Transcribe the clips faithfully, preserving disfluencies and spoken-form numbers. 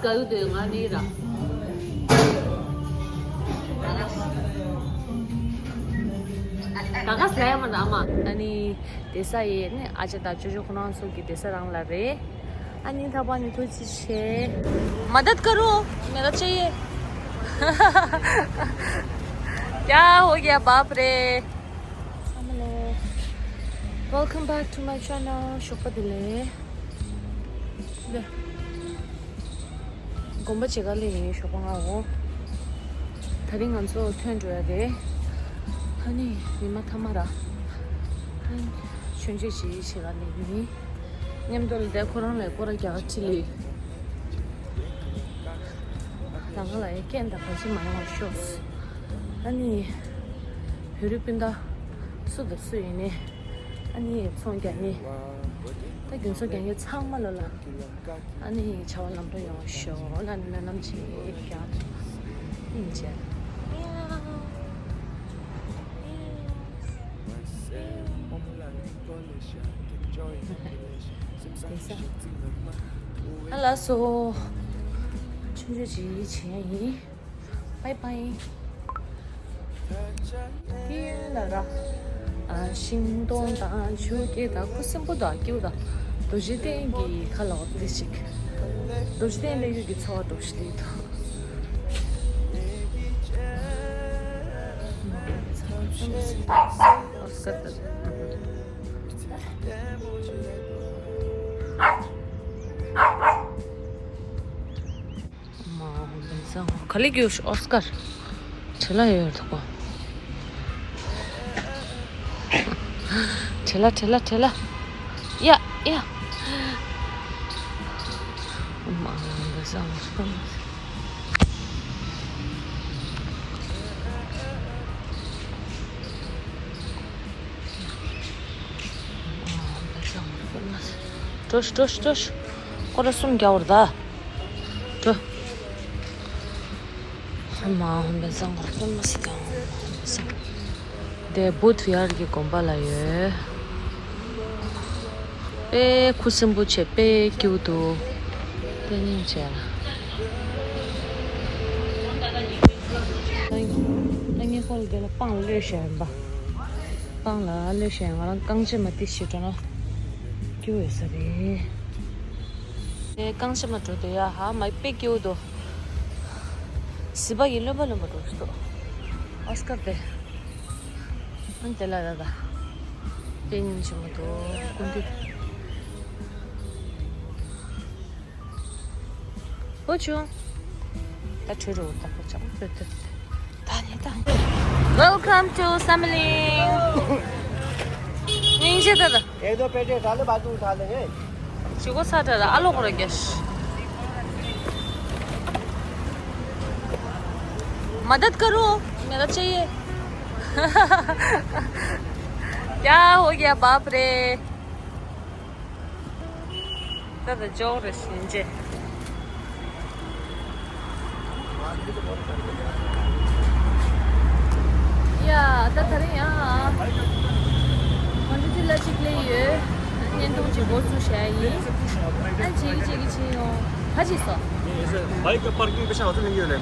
དགའ་ཡོད་དེ་ང་ནི་ར། ད་ག་ཟེར་ཡ་མ་ན་ཨ་མ། ཨ་ནི་བསྡད་ས་ཡི་ནི་ཨ་ཅག་དང་ཅོ་ཅོ་ཁོ་རང་ཚོ་གི་བསྡད་ས་རང་ལ་རེད། ཨ་ནི་ད་པ་ནི་ཐུགས་རྗེ་ཆེ། མ་དད་ཀ་རོ། མེ་ད་ཅེ་ཡེ། क्या हो गया बाप रे। Welcome back to my channel. ཞོགས་པ་བདེ་ལེགས། ལེ། དགོན་པ་བྱེད་ག་ལེ་ཡིན་ཞོགས་པ་ང་འོ། ད་རིང་ང་ཚོ་ཐོན་འགྲོ་ཡ་རེད། ཨ་ནི་ཉི་མ་མཐའ་མ་ར། ཨ་ནི་ཆུང་ཆུང་ཞིག་བྱེད་ག་ལེ་ཡིན། མཉམ་དུ་ལ་དེ་ཁོ་རང་ལ་སྐོར་ར་རྒྱག་ག་ཁྲིད་ལེ། ད་ང་ལ་ཡ་རྐྱེན་དང་བར་ཆད་མ་ཡོང་བ་ཤོག་ཨ་ནི་བོད་རིགས་སྤུན་ཟླ་སུ་དང་སུ་ཡིན་ནའི། ཨ་ནི་ཚོང་རྒྱག་མཁན། ད་རྒྱུན་ཚོང་རྒྱག་མཁན་ཚང་མ་ལོ་ལ། ཨ་ནི་བྱ་བ་ལམ་འགྲོ་ཡོང་བ་ཤོག་ཨ་ནི་སྨོན་ལམ་ཅིག་རྒྱག་སྙིང་རྗེ། ཨ་ལགས་སོ། ཆུང་ཆུང་ཅིག་བྱས་ཡིན། Bye bye. དེ་ལ་ར། ཨ་ཤིང་སྡོང་དང་ཆུ་སྐྱེས་དང་ཁུ་སིམ་པོ་དང་སྐྱིད་པོ་དང་། རྡོ་རྗེ་གདན་གྱི་ཁ་ལ་འོ་དེ་ཞིག་རྡོ་རྗེ་གདན་སླེབས་ཡུལ་གྱི་ཚོར་བ་འདྲ་ཞིག་སླེབས་འདུག་ག་ལེ་གྱོ་ཨོ་སྐར། བྲེལ་ལ་ཡོད་རེད་གོ། བྲེལ་ལ་བྲེལ་ལ་བྲེལ་ལ། ཡ་ཡ། འགྲོ་ཤི་འགྲོ་ཤི་འགྲོ་ཤི། སྐོར་ར་གསུམ་རྒྱག་བར་ད། འགྲོ། ཧ་མ་ཧོན་པའི་གཙང་པོར་སྐུལ་མ་སི་ཀྱང་། དེ་བུ་ཐུ་ཡར་གྱི་དགོན་པ་ལ་ཡོད། དཔེ་ཁུ་སིམ་པོ་བྱས་དཔེ་སྐྱིད་པོ་འདུག་དཔེ་སྙིང་རྗེ་ལ། ད་ངས་ཁོ་ལ་དེ་ལ་སྤང་གློད་བཞག་ཡིན་པ། སྤང་ལ་གློད་བཞག་ཡིན། ང་རང་རྐང་རྗེས་མ་ཏི་ཞིག་འགྲོ་ན་སྐྱིད་པོ་ཡོད་ས་རེད། ངས་རྐང་རྗེས་མ་འགྲོ་འདོད་ཡ་ཧ་མ་དཔེ་སྐྱིད་པོ་འདུག་གཟི་པ་ཡི་རློན་པ་རློན་པ་འགྲོ་ཞིག་འདུག་ཨོ་སྐར་དེ། ཨ་དེ་ལ་ད་ད། དཔེ་སྙིང་རྗེ་མོ་འདུག་སྐུ་མདུན། ཨོ་ཆུང་། ད་བྲོས་འགྲོ་ད་ཁོ་ཅག་བྲོས་ཏེ། ད་ནི་ད། Welcome to Samling. སྙིང་རྗེ་ད་ད། एक दो पेटी उठा ले, बाकी उठा लेंगे। ཞུ་གོ་ས་ད་ད་ཨ་ལོ་ཁོ་ར་རྒྱ་ཤི། मदद करो, मेरा चाहिए। क्या हो गया बाप रे। ད་ད་ཇོག་རེ་ཞིན་ཅེ། ཡ་ད་ད་རེ་ཡ། ཁོང་ཚོ་ཅི་ལ་ཅིག་ལས་ཡོད། བརྙན་ཐུང་ཅིག་འགོ་བཙུགས་བྱས་ཡིན། ཨ་ཅིག་ཅིག་གི་ཅིག་ཡོང་། ཕ་ཅིག་སོ། बाइक का पार्किंग पे शायद नहीं है। ཨ་ལེ།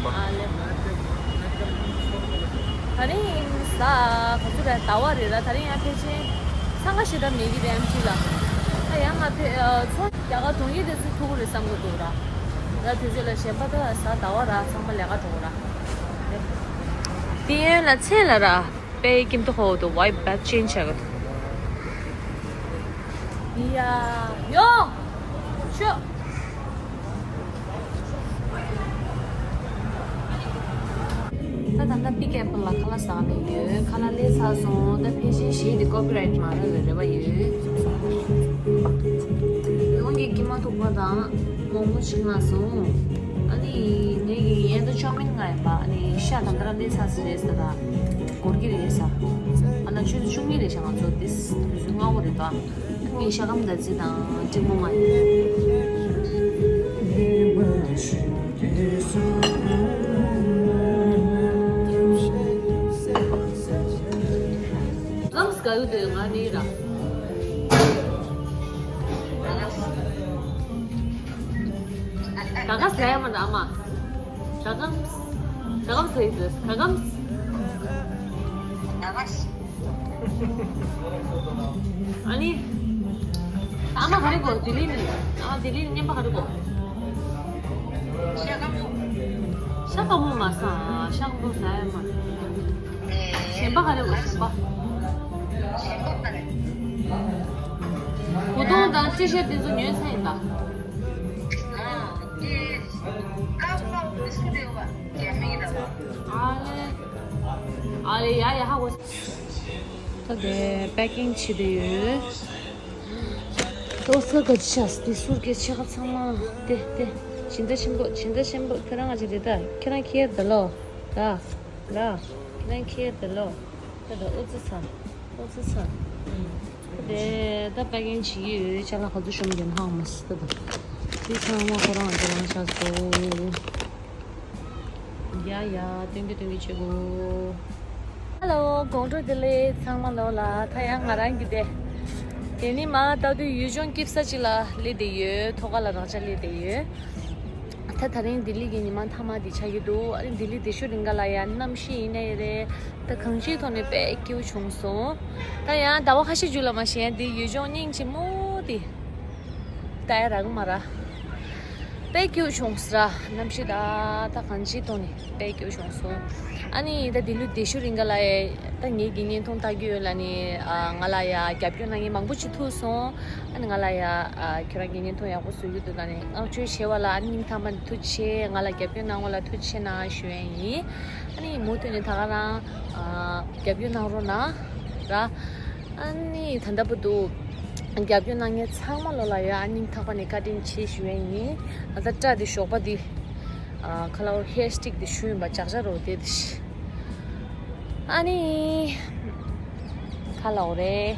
ད་རིང་ཡིན་ས་ག་ཚོད་རེད། ཟླ་བ་རེད་ར། ད་རིང་ཡང་ཕལ་ཆེར་འཚང་ཁ་ཞེ་དྲག་མེད་ཀྱི་རེད། ཨེམ་ཆི་ལ། ད་ཡང་ང་ཕེ་ཚོ་རྒྱ་གར་གྲོང་ཁྱེར་དེ་ཚོ་ཐུག་གི་རེད་བསམ་གི་འདུག་ར། ད་དུས་ཚོད་ལ་གཞན་པ་ད་གཟའ་ཟླ་བ་ར་ཚང་མ་ལས་ཀ་འགྲོ་གི་ར། དེ་ཡོན་ལ་ཚེ་ལ་ར་དཔེ་ཀིམ་ཏུ་ཧོ་དུ་ཝའི་བེད་ཅེན་ཇི་བྱ་གི་འདུག་ཡ་ཡོ། ཤོ། ད་ད་ལྟ་པིག་ཨེ་པལ་ལ་ཁ་ལག་ཟ་ནས་ཡོད། ཁ་ལག་ལས་ཚར་སོང་། ད་ཕལ་ཆེར་གཞས་དེ་ཀོ་པི་རའེ་ཊི་མ་རག་པའི་རེ་བ་ཡོད། ཡོང་གི་སྐྱིད་མ་ཐུག་པ་དང་མོག་མོག་ཅིག་མངགས་སོང་། ཨ་ནི་ངེད་ཀྱི་ཡན་ད་ཅོ་མིན་ང་ཡིན་པ། ཨ་ནི་ཤ་དང་ད་ར་ལས་ཚར་ཟིན་རེད་ཟེར་ད་འགོར་གྱི་རེད་ས། ཨ་ན་ཆུ་ཚོད་བཅུ་གཉིས་རེད་ཤག་ང་ཚོ་དེ་དུས་ཚོད་སྔ་བོ་རེད་ད། ངའི་ཤ་སྐམ་ད་ཙི་དང་འབྲིང་མོ་མ་ཡིན། ལམ་སྐལ་དེ་ང་ནི་ར། ད་ག་ཟེ། ཡ་མ་ད་ཨ་མ། ད་གམ། ད་གམ་ཟེར་ཟེར། ད་གམ། ཨ་ནི། ཨ་མ་ག་རེ་གོ། ལྡི་ལི་ནས། ཨ་མ་ལྡི་ལི་ནས་རྔན་པ་ག་རེ་གོ། ཤ་དཀར་མོ། ཤ་དཀར་མོ་མ་ཟ། ཤ་དཀར་མོ་ཟ་ཡ་མ། གཞན་པ་ག་རེ་གོ། གཞན་པ། གཞན་པ་ག་རེ། བོ་དོང་དང་ཤ་ཤ་དེ་ཚོ་ཉོས་ཚར་ཡིན་ད། ཨ་ལེ། ཨ་ལེ། ཡ་ཡ་ཧ་གོ། ད་དེ་པེ་ཀིང་བྱེད་དུ་ཡོད། ཏོག་ཙམ་ག་ཅི་བྱས་དེ་ཟུར་གྱི་ཕྱེད་ཀ་ཚང་མ་དེ་དེ། སྦྱིན་བདག་ཆེན་པོ། སྦྱིན་བདག་ཆེན་པོ། ཁྱེད་རང་ང་ཅི་རེད་ད། ཁྱེད་རང་ཁྱེར་དེ་ལོ། ར། ར། ཁྱེད་རང་ཁྱེར་དེ་ལོ། ད་ད་ཨུ་ཙི་ཚ། ཨུ་ཙི་ཚ། དེ་ད་པེ་ཀིང་བྱེད་ཀྱི་ཡོད། ཅ་ལག་ག་ཚོད་ཤོང་གི་ཧ་མ་སི་ད་ད། དེ་ཚང་མ་ཁོ་རང་ང་ཅི་རང་བྱས་སོ། ཡ་ཡ། སྟོན་གྱི་སྟོན་གྱི་བྱེད་དགོས། ཧ་ལོ། དགོང་དྲོ་བདེ་ལེགས་ཚང་མ་ལོ་ལ། ད་ཡང་ང་རང་གི་དེ། དེ་ནི་མ་ལྟ་དུས་ཡུལ་ལྗོངས་སྐྱིད་ས་ཅིག་ལ་སླེབས་བསྡད་ཡོད། ཐོག་ཁ་ལ་རང་ཅག་སླེབས་བསྡད་ཡོད། ད་ད་རིང་ལྡི་ལི་གི་ཉི་མ་མཐའ་མ་དེ་ཆགས་ཀྱི་འདུག་ཨ་ནི་ལྡི་ལི་བདེ་ཤོས་རིང་ག་ལ་ཡ་གནམ་གཤིས་ཡིན་ནའི་རེད། ད་གང་ཅིའི་ཐོག་ནས་དཔེ་སྐྱིད་པོ་བྱུང་སོང་། ད་ཡང་ཟླ་བ་ཁ་ཤས་རྒྱུན་ལ་མ་ཞེན་དེ་ཡུལ་ལྗོངས་སྙིང་རྗེ་མོ་དེ། ལྟ་ཡ་རག་མ་ར། དཔེ་སྐྱིད་བྱུང་ཟེར། གནམ་གཤིས་ད་ད་གང་ཅིའི་ཐོག་ནས་དཔེ་སྐྱིད་བྱུང་སོང་། ཨ་ནི་ད་འདི་ལོ་བདེ་ཤོས་རིང་ག་ལ་ཡ་ད་ངེད་ཀྱི་བརྙན་ཐུང་ལྟ་རྒྱུ་ཡོད་ལ་ནི། ཨ། ང་ལ་ཡ་རྒྱབ་སྐྱོར་གནང་མཁན་མང་པོ་ཅིག་ཐུག་སོང་། ཨ་ནི་ང་ལ་ཡ། ཨ། ཁྱོད་རང་གི་བརྙན་ཐུང་ཡག་པོ་བཟོ་རྒྱུ་འདུག་ད་ནི་བསྔགས་བརྗོད་བྱས་པ་ལ་ཨ་ནི་སྙིང་ཐག་པ་ནས་ཐུགས་རྗེ་ཆེ། ང་ལ་རྒྱབ་སྐྱོར་གནང་བ་ལ་ཐུགས་རྗེ་ཆེ་གནང་ཞུ་ཡ་ཡིན། ཨ་ནི་མུ་མཐུད་ནས་ད་ག་རང་། ཨ། རྒྱབ་སྐྱོར་གནང་རོགས་གནང་ར། ཨ་ནི་ད་ལྟ་བར་དུ་རྒྱབ་སྐྱོར་གནང་མཁན་ཚང་མ་ལོ་ལ་ཡ་ཨ་སྙིང་ཐག་པ་ནས་བཀའ་དྲིན་ཆེ་ཞུ་ཡ་ཡིན། ང་ད་སྐྲ་དེ་ཞོགས་པ་དེ། ཨ། ཁ་ལག་ཧེར་སི་ཊིག་དེ་ཞུ་ཡིན་པ་ཅག་ཅག་རོ་དེ་དེ་ཤི། ཨ་ནི། ཁ་ལག་རེད།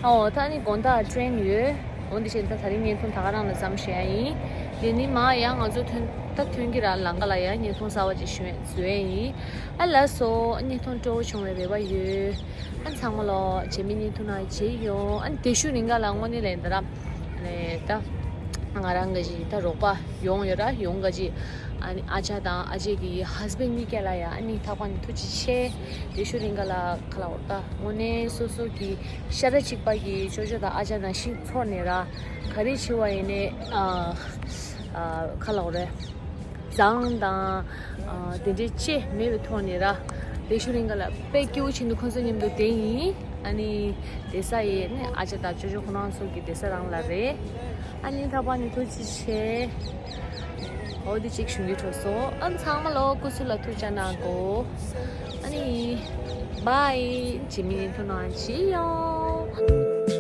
ཨོ་ད་ནི་དགོང་དག་ཊེན་ཡོད། འོ་འདི་བྱས་ད་ད་རིང་བརྙན་ཐུང་ད་ག་རང་ལ་མཚམས་བཞག་ཡ་ཡིན། དེ་ནི་མ་ཡང་ང་ཚོ་ཐོན་ད་ཐོན་གྱི་ར། ལམ་ཁ་ལ་ཡ་བརྙན་ཐུང་གསར་པ་ཅིག་ཞུ་བཟོ་ཡ་ཡིན། ཨ་ལགས་སོ། བརྙན་ཐུང་སྤྲོ་བོ་བྱུང་བའི་རེ་བ་ཡོད། ཨ་ཚང་མ་ལོ་རྗེས་མའི་བརྙན་ཐུང་ནང་མཇལ་ཡོང་། ཨ་བདེ་ཤོས་རིང་ག་ལ་དངོས་གནས་ལན་ད་ར། ནས་ད་ང་རང་ག་ཅིག་ད་རོགས་པ་ཡོང་ཡོད་ར། ཡོང་ག་ཅིག་ཨ་ནི་ཨ་ཅག་དང་ཨ་ཅེ་གི་ཧ་སི་བེན་ཌི་གཉིས་ཀ་ལ་ཡ་ཨ་ནི་ཐག་པ་ནས་ཐུགས་རྗེ་ཆེ། བདེ་ཤོས་རིང་ག་ལ་ཁ་ལ་འོ་ད་དངོས་གནས་སོ་སོ་གི་ཤ་ཁྲག་གཅིག་པ་གི་ཅོ་ཅོ་དང་ཨ་ཅག་ནང་བཞིན་ཚོར་ནས་ར། ག་རེ་བྱེད་པ་ཡིན་ནའི་ཨ་ཨ་ཁ་ལ་འོ་རེད། མཛངས་དང་། ཨ། དེ་འདྲའི་ཅི་མེད་པའི་ཐོག་ནས་ར། བདེ་ཤོས་རིང་ག་ལ་དཔེ་སྐྱིད་པོ་བྱེད་འདུག་ཁོང་ཚོ་མཉམ་དུ་བསྡད་ཡིན། ཨ་ནི་བསྡད་ས་ཡི་ནི་ཨ་ཅག་དང་ཅོ་ཅོ་ཁོ་རང་ཚོ་གི་བསྡད་ས་རང་ལ་རེད། ཨ་ནི་ད་བར་ནི་ཐུགས་རྗེ་ཆེ། འོ་དེ་གཅིག་ཞུ་རྒྱུ་འཕྲོ་སོང་། ཨ་ཚང་མ་ལོ་སྐུ་གཟུགས་ལ་ཐུགས་ཅག་གནང་གོ། ཨ་ནི། བྷའི། རྗེས་མའི་ཐུག་ནང་ཅི་ཡོང་།